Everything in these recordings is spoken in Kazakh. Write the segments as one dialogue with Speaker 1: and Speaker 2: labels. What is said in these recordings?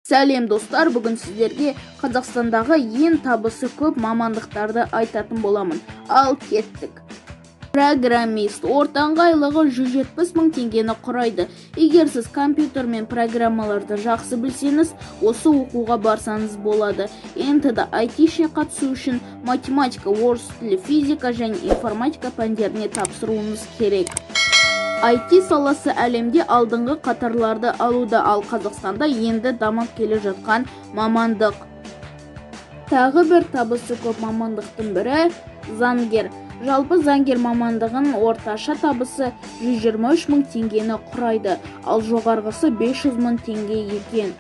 Speaker 1: Сәлем, достар! Бүгін сіздерге Қазақстандағы ең табысы көп мамандықтарды айтатын боламын. Ал кеттік! Программист. Ортаңғы айлығы 170 мың теңгені құрайды. Егер сіз компьютер мен программаларды жақсы білсеңіз, осы оқуға барсаңыз болады. ҰБТ-да айтишник қатысу үшін математика, орыс тілі, физика және информатика пәндеріне тапсыруыңыз керек. IT саласы әлемде алдыңғы қатарларды алуда, ал Қазақстанда енді дамып келе жатқан мамандық. Тағы бір табысы көп мамандықтың бірі – заңгер. Жалпы, заңгер мамандығының орташа табысы 123 мың теңгені құрайды, ал жоғарғысы 500 мың теңге екен.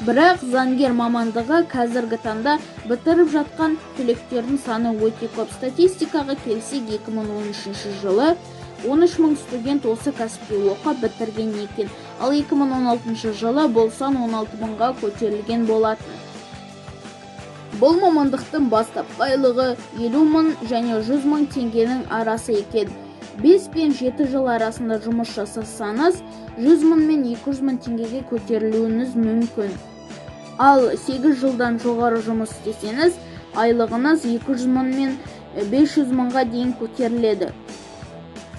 Speaker 1: Бірақ заңгер мамандығы қазіргі таңда бітіріп жатқан түлектердің саны өте көп. Статистикаға келсек, 2013 жылы 13 мың студент осы кәсіпке оқып бітірген екен, ал 2016 жылы бұл сан 16 мыңға көтерілген болатын. Бұл мамандықтың бастапқы айлығы 50 мың және 100 мың теңгенің арасы екен. 5 пен 7 жыл арасында жұмыс жасасаңыз, 100 мың мен 200 мың теңгеге көтерілуіңіз мүмкін. Ал 8 жылдан жоғары жұмыс істесеңіз, айлығыңыз 200 мың мен 500 мыңға дейін көтеріледі.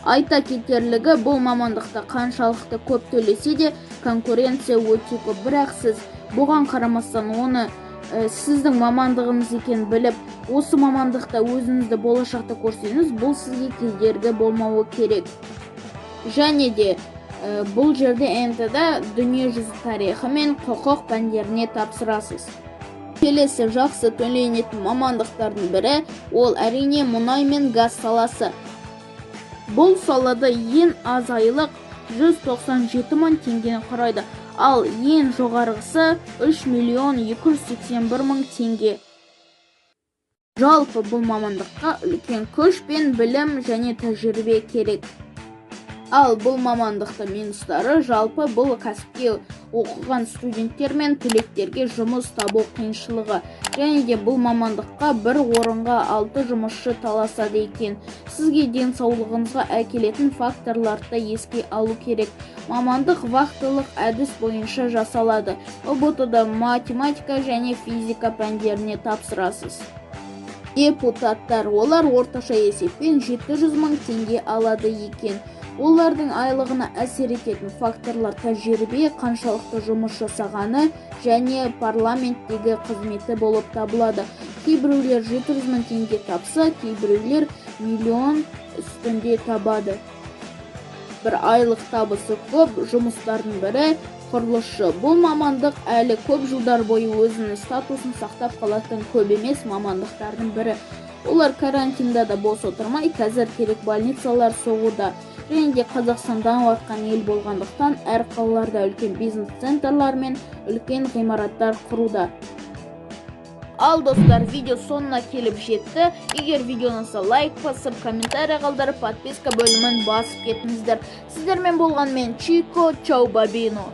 Speaker 1: Айта кетерлігі, бұл мамандықта қаншалықты көп төлесе де, конкуренция өте көп. Бірақ сіз бұған қарамастан оны сіздің мамандығыңыз екенін біліп, осы мамандықта өзіңізді болашақта көрсеңіз, бұл сізге кедергі болмауы керек. Және де бұл жерде ҰБТ-да дүниежүзі тарихы мен құқық пәндеріне тапсырасыз. Келесі жақсы төленетін мамандықтардың бірі ол, әрине, мұнай мен газ саласы. Бұл салада ең аз айлық 197 мың теңгені құрайды, ал ең жоғарғысы 3 миллион 281 мың теңге. Жалпы, бұл мамандыққа үлкен күш пен білім және тәжірибе керек. Ал бұл мамандықтың минустары: жалпы, бұл кәсіпке оқыған студенттер мен түлектерге жұмыс табу қиыншылығы және де бұл мамандыққа бір орынға алты жұмысшы таласады екен. Сізге денсаулығыңызға әкелетін факторларды да еске алу керек. Мамандық вахталық әдіс бойынша жасалады. ҰБТ-да математика және физика пәндеріне тапсырасыз. Депутаттар. Олар орташа есеппен 700 мың теңге алады екен. Олардың айлығына әсер ететін факторлар тәжірибе, қаншалықты жұмыс жасағаны және парламенттегі қызметі болып табылады. Кейбіреулер 700 мың теңге тапса, кейбіреулер миллион үстінде табады. Бір айлық табысы көп жұмыстардың бірі – құрылысшы. Бұл мамандық әлі көп жылдар бойы өзінің статусын сақтап қалатын көп емес мамандықтардың бірі. Олар карантинда да бос отырмай, қазір керек больницалар соғуда. Және де Қазақстан дамып жатқан ел болғандықтан, әр қалаларда үлкен бизнес центрлар мен үлкен ғимараттар құруда. Ал, достар, видео соңына келіп жетті. Егер видео ұнаса, лайк басып, комментарий қалдырып, подписка бөлімін басып кетіңіздер. Сіздермен болған мен, Чико. Чао, бабино!